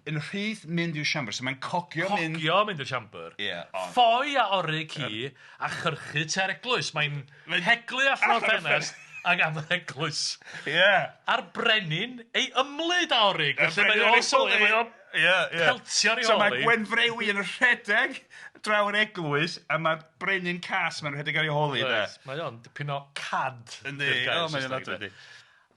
yn rhith mynd i'w siambr. So mae'n cogio mynd... Cogio mynd i'r siambr. Ie. Yeah, Ffoi a orig hi a chyrchu tua'r eglwys. Mae'n heglu allan o'r ffenest ac am yr eglwys. Ie. Yeah. A'r brenin ei ymlid a orig. Felly mae o'n sylwi, mae o'n peltio ar ei So mae Gwenfrewi yn rhedeg draw yr eglwys a mae'r brenin cas mae'n rhedeg ar ei holi. Mae o'n dipyn o cad. Yndi, o mae'n ofnadwy.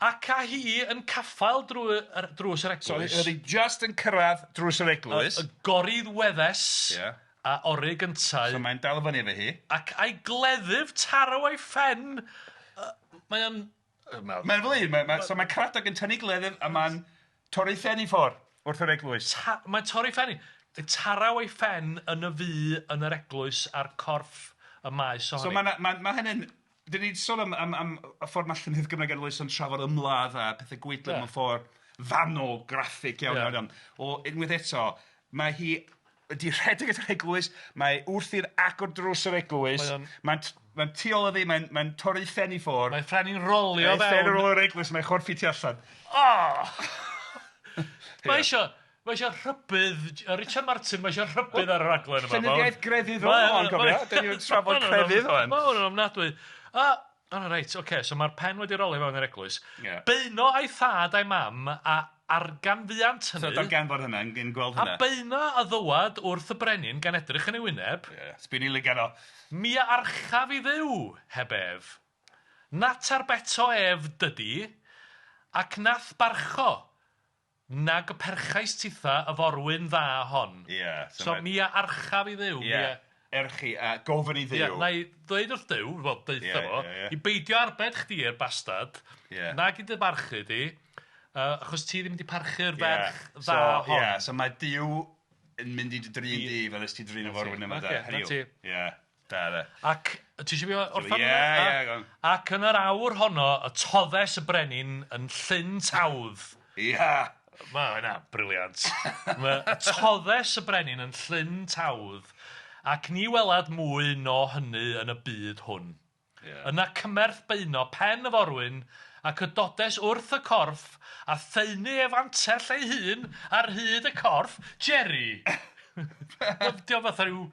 Ac â hi yn caffael drwy yr drws yr eglwys. So oedd hi just yn cyrraedd drws yr eglwys. Y gorydd weddes. Yeah. A orig yntau. So mae'n dal fyny efo hi. Ac a'i gleddyf taro ei phen. Mae o'n... Mae'n flin. Mae, mae, so mae Caradog yn tynnu gleddyf a mae'n torri phen i ffwrdd wrth yr eglwys. Mae'n torri phen i. Taraw ei phen yn y fu yn yr eglwys a'r corff y maes ohoni. So mae'n ma, ma hynny'n Dan ni 'di sôn am am am y ffordd mae llenyddiaeth Gymraeg Arloesol yn trafod ymladd a pethau gwaedlyd mewn ffordd fanwl, graffig iawn, iawn, iawn. O, unwaith eto, mae hi wedi rhedeg at yr eglwys, mae wrth i'r agor drws yr eglwys, mae'n mae'n tu ôl iddi, mae'n mae'n torri phen i ffwrdd. Mae phen i'n rolio fewn. Mae phen yn rôl yr eglwys, mae chorff hi tu allan. Oh! Mae eisiau... Mae eisiau rhybudd, Richard Martin, mae eisiau rhybudd ar y raglen yma. Llenyddiaeth grefydd o'n hon, cofio? Da ni'n trafod crefydd o'n. Mae hwn yn ofnadwy. A, o, reit, oce, okay, so mae'r pen wedi rolio fewn i'r eglwys. Yeah. Beuno a'i thad a'i mam a arganfuant hynny. So darganfod hynna, yn gweld hynna. A beuno a ddywad wrth y brenin gan edrych yn ei wyneb. Ie, yeah, sbyn i lygan o. Mi a archaf i Dduw, heb ef. Nat arbeto ef dydi, ac nath barcho. Nag y perchais titha y forwyn dda hon. Ie. So mi a archaf i Dduw. Ie. Erchi a gofyn i Dduw. Ie, na i ddweud wrth Duw, wel, deutha fo, i beidio arbed chdi i'r bastad, nag i dy barchu di, achos ti ddim wedi parchu'r ferch dda hon. Ie, so mae Duw yn mynd i dy drin di fel nes ti drin y forwyn yma. Ocê, 'na ti. Ie. Da, da. Ac, ti eisiau fi orffen? Ie, ie, go on. Ac yn yr awr honno, y toddes y brenin yn llyn tawdd. Ia! Mae hynna, brilliant. Mae toddes y brenin yn llyn tawdd, ac ni welad mwy no hynny yn y byd hwn. Yeah. Yna cymerth beuno pen y forwyn, ac y dodes wrth y corff, a thaenu ei fantell ei hun ar hyd y corff, Jerry! Dio fatha rhyw,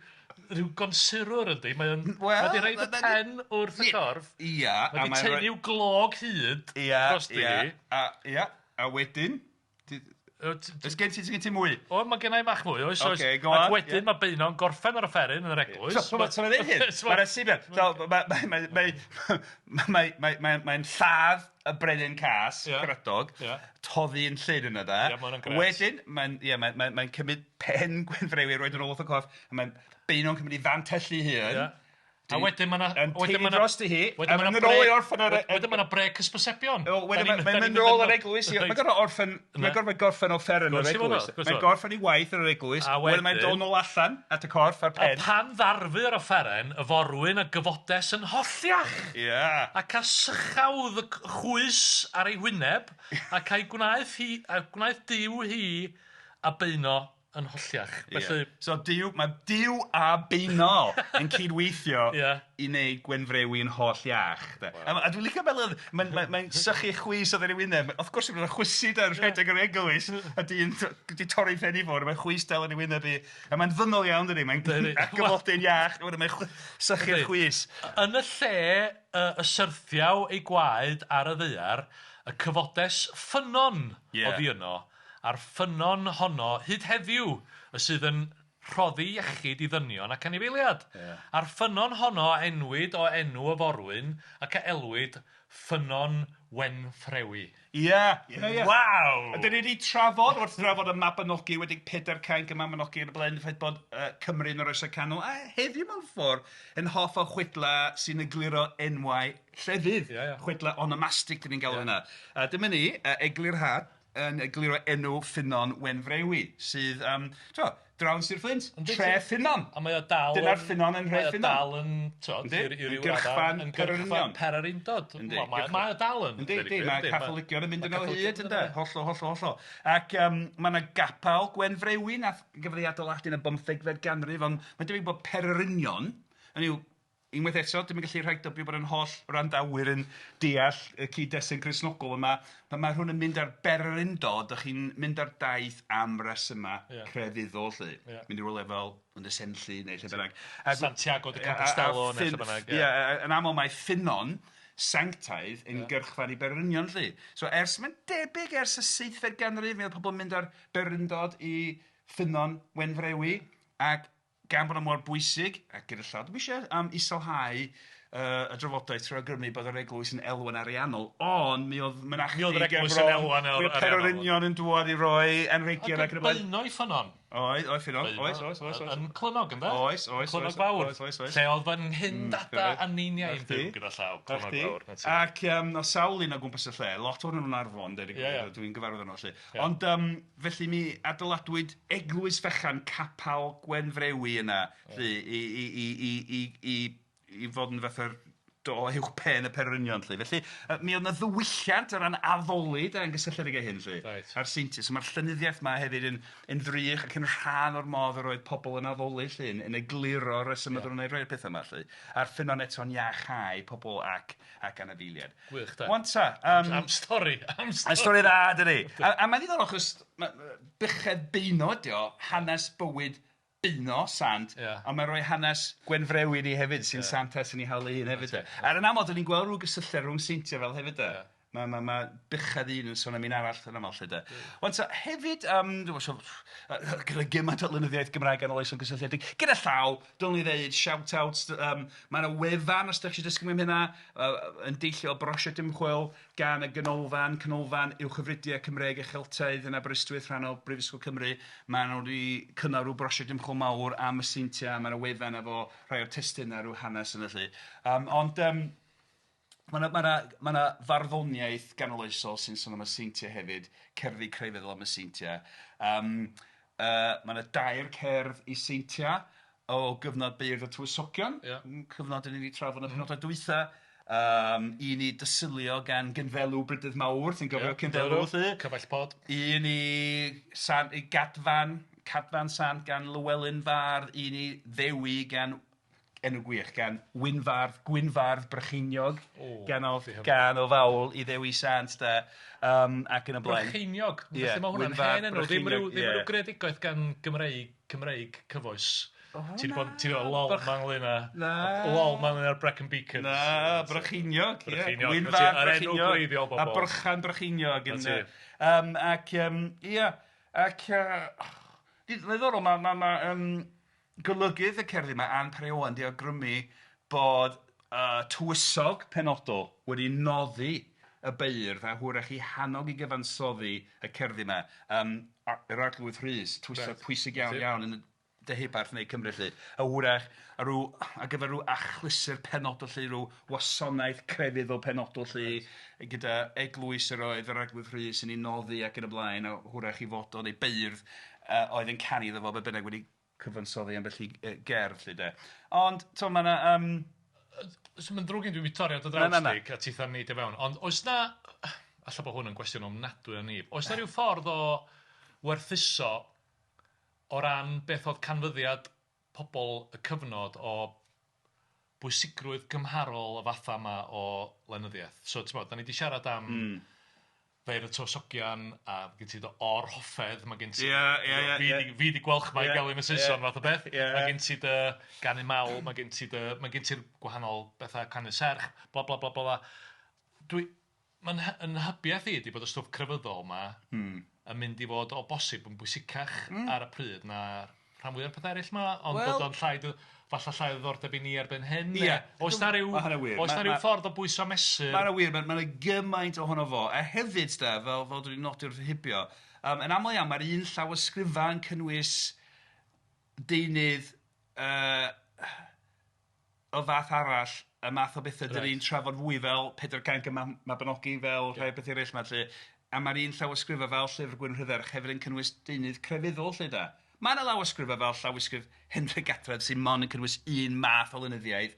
rhyw gonsurwr yndi, mae o'n Wel, mae 'di rhoid y pen wrth y corff. Ia, a mae 'di tynnu glog hyd drosti hi. A, ia, a wedyn, Oes gen ti, gen ti mwy? O, mae gen i bach mwy, oes, oes. Okay, go on. Ac wedyn mae Beuno'n gorffen ar y fferin yn yr eglwys. So, so mae'n dweud hyn, mae'n asibiad. So, mae'n lladd y brenin cas, Caradog, toddi yn llyn yna da. Ie, mae hwnna'n grêt. Wedyn, mae'n yeah, mae, mae, mae cymryd pen Gwenfrewi a roed yn ôl wrth y corff, a mae'n Beuno'n cymryd ei fantell ei hun. Yeah. A wedyn mae 'na... Yn wedyn tynnu drosti hi, a mynd yn ôl i orffen ar... Wedyn mae 'na brêc hysbysebion. Wedyn mae'n mynd yn ôl yr eglwys. Mae'n gorfod orffen, mae'n gorfod gorffen offeren yr eglwys. Mae'n gorffen ei waith yn yr eglwys. A wedyn mae'n dod nôl allan at y corff a'r pen. A pan ddarfu yr offeren, y forwyn a gyfodes yn holliach. Ia. Ac a sychawdd y chwys ar ei hwyneb, ac a'i gwnaeth hi, a gwnaeth Duw hi a Beuno yn holliach. Felly... So Duw, mae Duw a Beuno yn cydweithio i wneud Gwenfrewi yn holl iach. De. Wow. A, a dwi'n licio fel oedd, mae'n mae, mae sychu chwys oedd yn ei wyneb. Wrth gwrs, mae'n chwysu da'r rhedeg yr eglwys, a dyn di torri phen i fwrdd, mae'n chwys dal yn ei wyneb i. A mae'n ddynol iawn, dydy, mae'n atgyfodi'n iach, mae'n sychu'r chwys. Yn y lle y syrthiaw ei gwaed ar y ddaear, y cyfodes ffynnon oddi yno, A'r ffynnon honno hyd heddiw y sydd yn rhoddi iechyd i ddynion ac anifeiliad. Ie. A'r ffynnon honno a enwyd o enw y forwyn ac a elwid Ffynnon Wenffrewi. Ie, ie, ie. Waw! A 'dan ni 'di trafod wrth drafod y Mabinogi wedi Pedair Cainc y Mabinogi yn y blaen, y ffaith bod Cymru yn yr Oesau Canol a heddiw mewn ffordd yn hoff o chwedlau sy'n egluro enwau llefydd. Ie, ie. Chwedlau onomastig 'dan ni'n galw hynna. A dyma ni, eglurhad yn egluro enw Ffynnon Wenfrewi, sydd, t'mo', Draw yn Sir Fflint, Tre Ffynnon. A mae o dal yn... Dyna'r ffynnon yn Nhre Ffynnon. Mae o dal yn, t'od, i ryw raddau, yn gyrchfan pererindod. Yndi. Wel, mae o dal yn. Yndi, yndi, mae Catholigion yn mynd yno o hyd, ynde? Hollol, hollol, hollol. Ac mae yna gapel Gwenfrewi nath gafodd ei adeiladu yn y bymthegfed ganrif, ond mae'n debyg bod pererinion, hynny yw, Unwaith eto, dwi'm yn gallu rhagdybio bod ein holl wrandawyr yn deall y cyd-destun Cristnogol yma. Pan mae rhywun yn mynd ar bererindod, dach chi'n mynd ar daith am resymau yeah. crefyddol 'lly. Yeah. Mynd i rywle fel Ynys Enlli neu lle bynnag. Santiago de Compostela neu lle bynnag. Ie, yeah, yn aml mae ffynnon sanctaidd yn yeah. gyrchfan i bererinion 'lly. So ers, mae'n debyg ers y seithfed ganrif, mi oedd pobl yn mynd ar bererindod i ffynnon Wenfrewi ac gan bod o mor bwysig, a gyda llaw, dwi'm eisiau iselhau y drafodaeth trwy awgrymu bod yr eglwys yn elwa'n ariannol, ond mi oedd mynachdy Mi oedd yr eglwys yn elwa'n ariannol. Mi oedd pererinion yn dŵad i roi anrhegion ac yn y blaen. Beuno i ffynnon. Oedd, oedd ffynnon, oes, oes, oes, oes. Yn Clynnog, ynde? Oes, oes, Clynnog Fawr. Oes, oes, oes. Lle oedd fy nghyn-dada a neiniau yn byw gyda llaw, Clynnog Fawr. Ac oedd sawl un o gwmpas y lle, lot ohonyn nhw'n Arfon, deud y gwir, dwi'n gyfarwydd â nhw 'lly. Ond felly mi adeiladwyd eglwys fechan Capel Gwenfrewi yna 'lly i i i i i i i fod yn fatha'r do uwch pen y pererinion 'lly. Felly mi oedd 'na ddiwylliant o ran addoli de yn gysylltiedig â hyn 'lly. Reit. A'r seintiau. So mae'r llenyddiaeth 'ma hefyd yn yn ddrych ac yn rhan o'r modd yr oedd pobl yn addoli 'lly, yn egluro'r rhesymau oedden nhw'n gwneud rhai o'r pethau 'ma 'lly. A'r ffynnon eto'n iachau pobl ac ac anifeiliaid. Gwych de. Wan ta, Am stori, am stori. Am stori dda, dydi? A, a mae'n ddiddorol achos buchedd Beuno ydi o, hanes bywyd Beuno, sant, yeah. ond mae'n rhoi hanes Gwenfrewi ni hefyd, sy'n yeah. santes yn ei hawl ei hun hefyd. Yeah. Ar yn aml, dyn ni'n gweld rhyw gysylltiad rhwng seintiau fel hefyd de. Yeah. Mae ma, ma buchedd un yn sôn am un arall yn aml lle de. Yeah. Wan ta, hefyd, dwi'n meddwl, gyda gymaint o lenyddiaeth Gymraeg ganoloesol gysylltiedig, gyda llaw, dylwn i ddeud, shout-out, mae yna wefan, os ydych chi eisiau dysgu mwy am hynna, yn deillio o brosiect ymchwil gan y Ganolfan, Canolfan Uwchgyfrydiau Cymreig a Cheltaidd yn Aberystwyth, rhan o Brifysgol Cymru. Maen nhw wedi cynnal rhyw brosiect ymchwil mawr am y seintiau, mae yna wefan efo rhai o'r testunau, rhyw hanes yna 'lly. Ond mae 'na, mae 'na, mae 'na farddoniaeth ganoloesol sy'n sôn am y seintiau hefyd, cerddi crefyddol am y seintiau. Mae 'na dair cerdd i seintiau o gyfnod Beirdd y Tywysogion, cyfnod dan ni 'di trafod yn y penodau dwytha, un i Dysilio gan Gynddelw Brydydd Mawr, ti'n cofio Cynddelw 'lly? Cyfaill Pod. Un i Sant, i Gadfan, Cadfan Sant gan Lywelyn Fardd, un i Ddewi gan, enw gwych, gan Wynfardd, Gwynfardd Brycheiniog, gan o, gan o fawl i Ddewi Sant de, ac yn y blaen. Brycheiniog, felly mae hwnna'n hen enw, ddim rhyw, ddim rhyw greadigaeth gan Gymreig Cymreig cyfoes. O, Ti 'di bod, ti 'di bod lol ma ynglyn â... Na. Lol ma ynglyn â'r Brecon Beacons. Na, Brycheiniog, ie. Brycheiniog. Gwynfan, Yr enw Brycheiniog. gwreiddiol bobl. A Brychan Brycheiniog. 'Na ti. Ac, ia, ac, ddiddorol, mae, ma, ma, golygydd y cerddi 'ma, Ann Parry Owen, 'di awgrymu bod tywysog penodol wedi noddi y beirdd a hwyrach eu hannog i gyfansoddi y cerddi 'ma, yr Arglwydd Rhys, tywysog pwysig iawn iawn yn y Deheubarth neu Cymru 'lly, a hwyrach ar ryw, ar gyfer rhyw achlysur penodol 'lly, rhyw wasanaeth crefyddol penodol 'lly, gyda eglwys yr oedd yr Arglwydd Rhys yn ei noddi ac yn y blaen, a hwyrach ei fod o neu beirdd oedd yn canu iddo fo, be bynnag, wedi cyfansoddi ambell i gerdd 'lly de. Ond t'mo' ma' 'na yym... So mae'n ddrwg gen i dwi 'di torri ar dy draws di a titha'n neidio fewn, ond oes 'na, alla bod hwn yn gwestiwn ofnadwy o nib, oes 'na ryw ffordd o werthuso o ran beth oedd canfyddiad pobl y cyfnod o bwysigrwydd cymharol y fatha yma o lenyddiaeth? So timod, da ni 'di siarad am... Beirdd y Tywysogion a gen ti dy or-hoffedd, mae gen ti... Ia, ia, ia. Fi 'di fi 'di Gwalchmai Gelyn y Saeson fath o beth. Ia. Mae gen ti dy ganu mawl, mae gen ti dy... mae gen ti'r gwahanol bethau canu serch, bla bla bla bla bla. Dwi... Mae'n yn nhybiaeth i ydy bod y stwff crefyddol 'ma... yn mynd i fod o bosib yn bwysicach ar y pryd na'r rhan fwyaf o'r pethau eraill 'ma, ond bod o'n llai dy- falle llai o ddiddordeb i ni erbyn hyn, neu... Ia. Oes 'na ryw... Ma' hynna'n wir. Oes 'na ryw ffordd o bwyso a mesur? Ma' hynna'n wir, ma' 'na gymaint ohono fo, a hefyd de, fel fel dwi 'di nodi wrth rhybio, yn aml iawn mae'r un llawysgrifau yn cynnwys deunydd o fath arall, y math o bethau dan ni'n trafod fwy fel Pedair Cainc y Mabinogi, fel rhai bethau eraill 'ma 'lly, a mae'r un llawysgrifau fel Llyfr Gwyn Rhydderch hefyd yn cynnwys deunydd crefyddol 'lly de. Mae yna lawysgrifau fel llawysgrif Henry Gadfredd sy'n mond yn cynnwys un math o lenyddiaeth,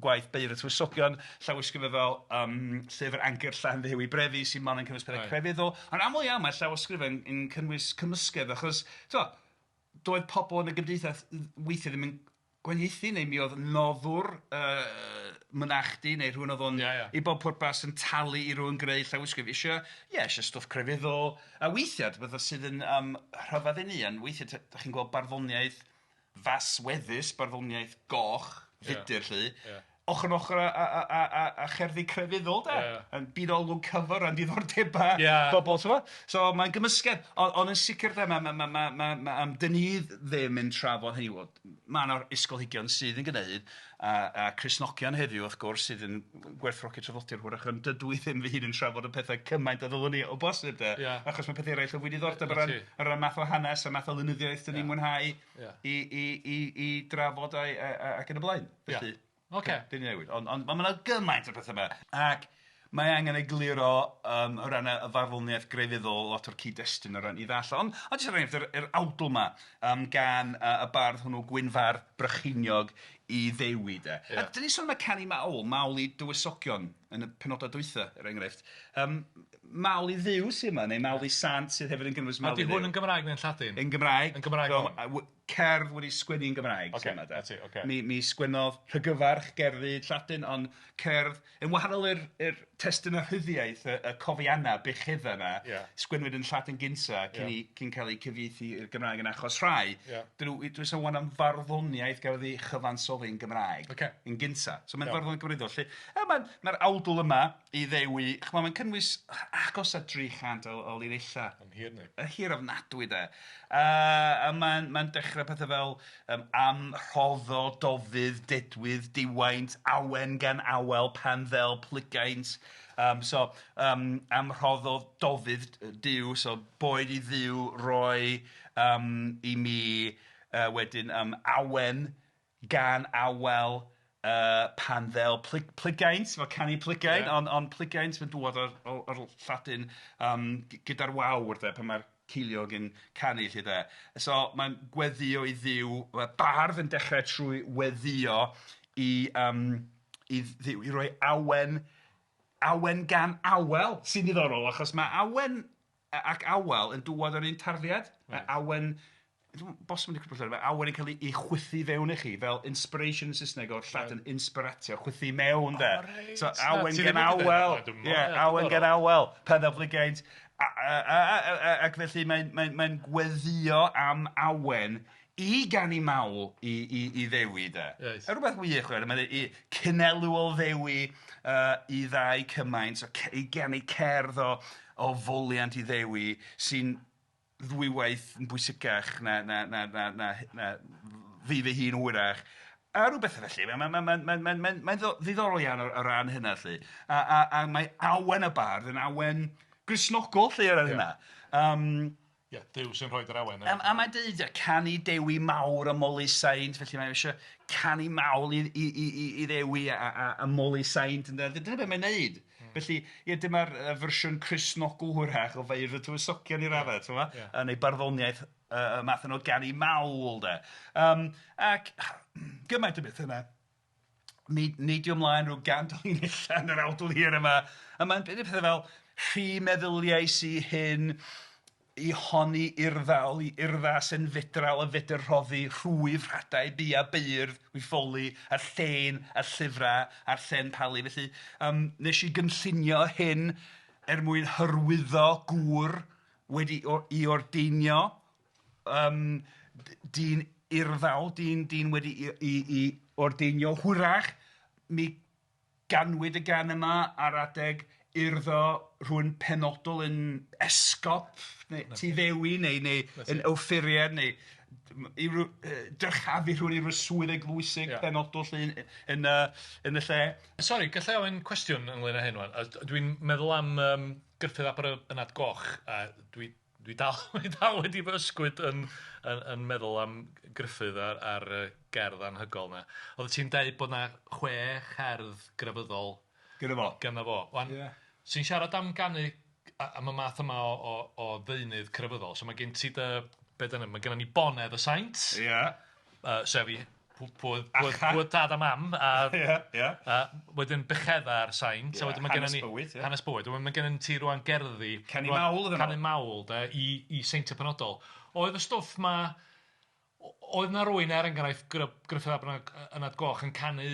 gwaith Beirdd y Tywysogion, llawysgrifau fel yym Llyfr Angerdd Llanddewi Brefi sy'n mond yn cynnwys pethau crefyddol. Ond aml iawn mae llawysgrifau yn yn cynnwys cymysgedd achos tibod, doedd pobl yn y gymdeithas weithiau ddim yn gwahaniaethu neu mi oedd noddwr yy mynachdy neu rhywun oedd o'n... Ia ia. ...i bob pwrpas yn talu i rywun greu llawysgrif isio, ie, isio stwff crefyddol, a weithiau, pethau sydd yn yym rhyfedd i ni, ond weithiau dach chi'n gweld barddoniaeth fasweddus, barddoniaeth goch, fudr 'lly... Ia. ...ochr yn ochr â â â â â cherddi crefyddol de. Ia. Yn byd olwg cyfer a'n diddordebau... Ia. ...bobl t'mo'? So mae'n gymysgedd on- ond yn sicr de ma' ma' ma' ma' ma' ma' yym 'dan ni ddim yn trafod hynny yw ma' 'na ysgolheigion sydd yn gneud a a Cristnogion heddiw wrth gwrs sydd yn gwerthfawrogi traddodiad hwyrach ond dydw i ddim fy hun yn trafod y pethau cymaint a ddylwn i o bosib de. Ia. Achos ma' pethe eraill o fwy diddordeb o ran o ran math o hanes a math o lenyddiaeth 'dan ni'n mwynhau... Ia. ...i i i i drafod a'i a a ac yn y blaen. Felly... Ia. Ocê. 'Di newid ond ond ma' 'na gymaint o pethe 'ma ac mae angen egluro yym o ran y y farddoniaeth grefyddol lot o'r cyd-destun o ran i ddallt o ond ond jyst er enghraifft yr yr awdl 'ma yym gan yy y bardd hwnnw Gwynfar Brycheiniog i Ddewi de. Ia. A 'dan ni'n sôn am y canu mawl, mawl i dywysogion yn y penodau dwytha er enghraifft. Yym mawl i Dduw sy yma neu mawl i sant sydd hefyd yn cynnwys mawl i Dduw. A 'di hwn yn Gymraeg neu'n Lladin? Yn Gymraeg. Yn Gymraeg. So, cerdd wedi sgwennu yn Gymraeg Ocê, 'na ti, ocê. Mi mi sgwennodd Rhygyfarch gerddi Lladin, ond cerdd yn wahanol i'r i'r testun a rhyddiaith, y y cofianna, buchedda 'na... Ia. ...sgwennwyd yn Lladin gynta cyn i cyn cael eu cyfieithu i'r Gymraeg yn achos rhai. Ia. Dyn nhw dwi'n sôn ŵan am farddoniaeth gafodd ei chyfansoddi yn Gymraeg. Ocê. Yn gynta. So mae'n farddoniaeth gwreiddiol 'lly. A mae'n mae'r awdl yma i Ddewi, ch'mod mae'n cynnwys agos at 300 o o linellau. Yn hir yndi. Yn hir ofnadwy de. A a mae'n mae'n dechrau pethau fel yym am rhoddo dofydd dedwydd diwaint awen gan awel pan ddel plygaint. Yym so yym am rhoddodd dofydd Duw, so boed i Dduw roi yym i mi yy wedyn yym awen gan awel yy pan ddel plygaint, fel canu plygain, ond ond plygaint mae'n dŵad o'r o'r Lladin yym gyda'r wawr de, pan mae'r ceiliog yn canu 'lly de. So mae'n gweddïo i Dduw, mae bardd yn dechrau trwy weddïo i yym i Dduw, i roi awen, awen gan awel, sy'n ddiddorol achos mae awen ac awel yn dŵad o'r un tarddiad, mae awen dwi'n bosib wedi crybwyll mae awen yn cael ei chwythu fewn i chi fel inspiration yn Saesneg o'r Lladin inspiratio, chwythu mewn de. O reit. So awen gan awel, ie, awen gan awel, pan ddaw plygaint, ac felly mae'n mae'n mae'n gweddïo am awen i ganu mawl i i i Ddewi de. Reit. A rhywbeth wych wedyn, mae'n i cynelw o Ddewi i ddau cymaint, o i ganu cerdd o o foliant i Ddewi sy'n ddwywaith yn bwysicach na na na na na na fi fy hun hwyrach, a rhyw bethau felly. Mae'n mae'n mae'n mae'n mae'n mae'n mae'n ddiddorol iawn o o ran hynna 'lly. A a a mae awen y bardd yn awen Gristnogol 'lly o ran hynna. Yym. Ie, Duw sy'n rhoid yr awen. A a mae'n deud ia, canu Dewi mawr a moli saint, felly mae eisiau canu mawl i i i i i Ddewi a a a moli saint ynde. Dyna be mae'n neud. Felly, ie, dyma'r yy fersiwn Cristnogol hwyrach o Feirdd y Tywysogion i raddau, ti'n gwbod? Ia. Neu barddoniaeth y math yna o ganu mawl, de. Yym, ac gymaint o bethau yna. Mi neidio ymlaen rhyw 100 o linellau yn yr awdl hir yma, a mae'n deud pethau fel, rhy meddyliais i hyn, i honni urddawl, i urddas yn fedral y fedr rhoddi rhwyf rhadau bu a beirdd, wy ffoli, a'r llên, a'r llyfrau, a'r llen palu. Felly, yym, nes i gynllunio hyn er mwyn hyrwyddo gŵr wedi i ordeinio, yym, dyn urddawl, dyn, dyn wedi i, i, i ordeinio hwyrach, mi Ganwyd y gan yma ar adeg urddo rhywun penodol yn esgob neu Tŷ Ddewi neu neu yn offeiriad neu i ryw yy dyrchafu rhywun i ryw swydd eglwysig penodol 'lly yn yn y yn y lle. Sori, galla i ofyn cwestiwn ynglyn â hyn 'wan? Dwi'n meddwl am yym Gruffudd ap yr Ynad Goch a dwi Dwi dal dwi dal wedi fy ysgwyd yn yn yn meddwl am Gruffudd a'r a'r yy gerdd anhygoel 'na. Oeddet ti'n deud bod 'na chwe cherdd grefyddol Gynno fo. Gynno fo. Wan... Ia. Ti'n siarad am ganu am y math yma o o o ddeunydd crefyddol, so mae gen ti dy be dyna, mae gennym ni bonedd y saint. Ia. Sef i pwy oedd tad a mam a Ia, ia. A wedyn buchedda'r saint a wedyn mae gennym ni hanes bywyd, ia. Hanes bywyd. Wedyn mae gennym ti rwan gerddi Canu mawl iddyn nhw. Canu mawl de i i seintiau penodol. Oedd y stwff 'ma oedd 'na rywun er enghraifft Gruffudd ap Ynad Goch yn canu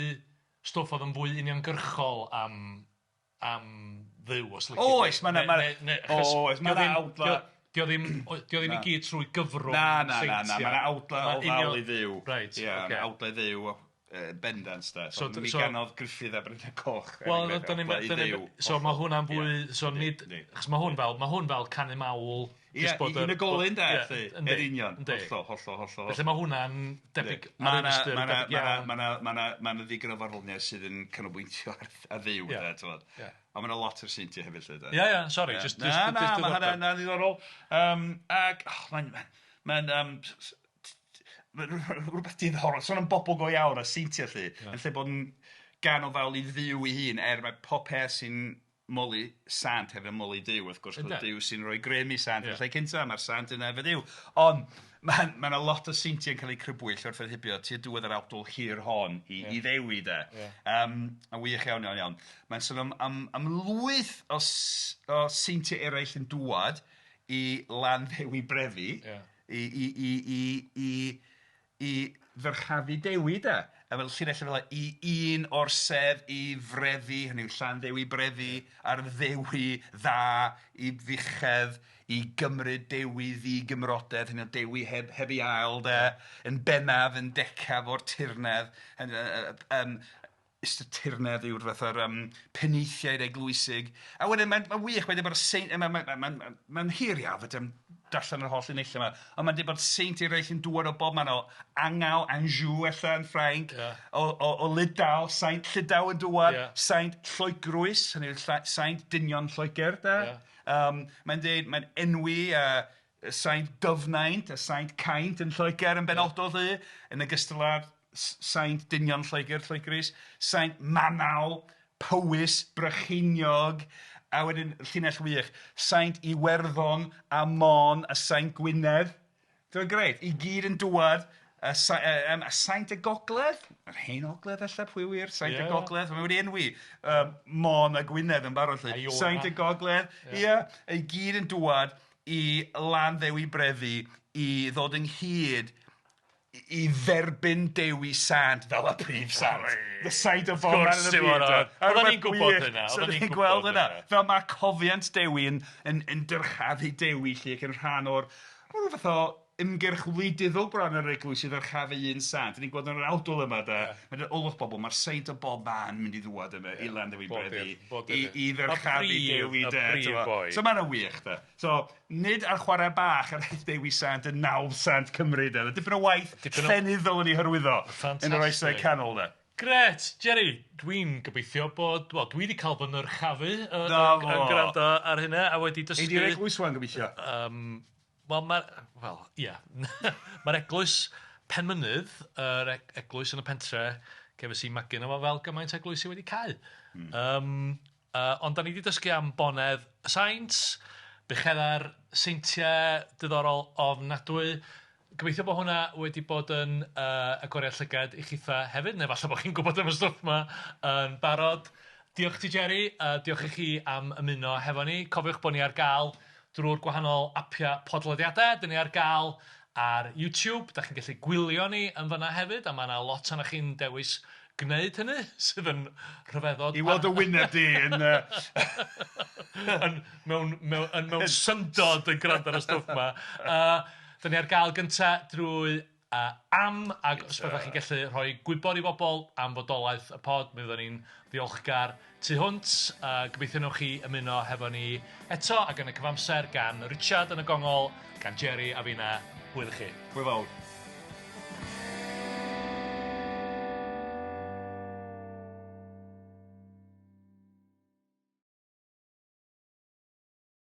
stwff oedd yn fwy uniongyrchol am am Dduw os lici di. Oes, ma' 'na ma' oes, ma' 'na awdla. 'Di o ddim 'di o ddim i gyd trwy gyfrwng Na na na na, ma' 'na awdla o fawl i Dduw. Reit, Ia, ma' awdla i Dduw bendant de. So mi ganodd Gruffudd ap Ynad Coch. Wel, dyna ni'n... So mae hwnna'n fwy... So nid... Achos mae hwn fel, mae hwn fel canu mawl... Ie, i unigolyn de, 'lly. Yn union. Hollol, hollol, hollol. Felly mae hwnna'n debyg ar un ystyr, debyg iawn. Mae 'na, mae 'na, mae 'na ddigon o farddoniaeth sydd yn canolbwyntio ar ar Dduw de, ti'bod. Ie. Ond mae 'na lot o'r seintiau hefyd 'lly de. Ie, ie, sori, jyst... Na, na, mae hynna'n ddiddorol. Yym ac oh, mae'n mae'n yym mae'n rhywbeth diddorol, sôn am bobl go iawn a seintiau 'lly, yn lle bod yn gân o fawl i Dduw ei hun, er mae pob peth sy'n moli sant hefyd yn moli Duw, wrth gwrs, bod Duw sy'n rhoi grym i sant yn y lle cynta, mae'r sant yna efo Duw. Ond mae 'na lot o seintiau yn cael eu crybwyll wrth yr hibio tua diwedd yr awdl hir hon i, i Ddewi de. Yeah. A wych iawn, iawn, iawn. Mae'n sôn am, am, am lwyth o, o seintiau eraill yn dŵad i Landdewi Brefi, i, i, i, i, i, i ddyrchafu Dewi de. A fel llinell fel 'a, i un o'r sedd i frefi, hynny yw Llanddewi Brefi, a'r ddewi dda i fuchedd, i gymryd Dewi ddi-gymrodedd, hynny yw Dewi heb, heb ei ail de, yn bennaf, yn decaf o'r tirnedd, yn, yy, ystyr tirnedd yw'r fatha'r penaethiaid eglwysig. A wedyn mae'n ma wych, mae'n dweud bod y saint, mae'n ma, ma, ma, ma hir iawn, fedra i'm darllen yr holl linellau yma, ond mae'n dweud bod saint eraill yn dŵad o bob man o Angau, Anjou ella yn Ffrainc, o Lydaw, saint Llydaw yn dŵad, saint Lloegrwys, hynny yw saint dynion Lloegr, de. Mae'n dweud, mae'n enwi saint Dyfnaint a saint Caint yn Lloegr yn benodol 'lly, yn ogystal â'r saint dynion Lloegr, Lloegrys, saint Manaw, Powys, Brycheiniog, a wedyn llinell wych, saint Iwerddon a Môn a saint Gwynedd. Dwi'n grêt, i gyd yn dŵad a a saint y Gogledd, yr hen Ogledd ella, pwy ŵyr, saint y Gogledd, mae wedi enwi Môn a Gwynedd yn barod 'lly. Saint y Gogledd, ia, i gyd yn dŵad i Landdewi Brefi i ddod ynghyd i dderbyn Dewi Sant fel y prif sant. The saint of all man yn y byd. Oedden ni'n gwybod hynna. Oedden ni'n gweld hynna. Fel mae cofiant Dewi yn, yn, yn dyrchafu Dewi 'lly ac yn rhan o'r rhyw fath o ymgyrch wleidyddol bron ar yr eglwys i ddyrchafu un sant. Ni'n gweld yn yr awdl yma de. Yeah. Mae'n olwch bobl, mae'r saint o bob man mynd i ddŵad yma i Landdewi Brefi i, i ddyrchafu Dewi de. So mae'n wych de. So, nid ar chwarae bach yr aeth Dewi Sant yn nawdd sant Cymru de. Dipyn o waith Dipyn o... llenyddol yn ei hyrwyddo yn yr oesau canol de. Grêt! Jerry, dwi'n gobeithio bod... Wel, dwi wedi cael fy nyrchafu yn, yn gwrando ar hynna a wedi dysgu... Ei di'r eglwys wan gobeithio? Wel, mae'r... Wel, ia. Mae'r eglwys Penmynydd, yr eglwys yn y pentre, gefais i magu yno fo fel gymaint o eglwysi wedi cau. Ond da ni 'di dysgu am bonedd y saint, bucheddau'r seintiau diddorol ofnadwy. Gobeithio bod hwnna wedi bod yn agoriad llygad i chitha hefyd, neu falle bod chi'n gwybod am y stwff 'ma yn barod. Diolch i ti Jerry, a diolch i chi am ymuno hefo ni. Cofiwch bod ni ar gael drwy'r gwahanol apiau podlediadau. Dan ni ar gael ar YouTube, da chi'n gallu gwylio ni yn fan'na hefyd, a mae 'na lot ohonoch chi'n dewis gwneud hynny, sydd yn rhyfeddod. I weld dy wyneb di yn... yn mewn, mewn, yn mewn syndod yn gwrando ar y stwff 'ma. Da ni ar gael gynta drwy am, ac os byddwch chi'n gallu rhoi gwybod i bobl am fodolaeth y pod, mi fyddwn ni'n ddiolchgar tu hwnt. Gobeithio wnewch chi ymuno hefo ni eto, ac yn y cyfamser gan Richard yn y gongol, gan Jerry a finna, hwyl i chi. Hwyl fawr.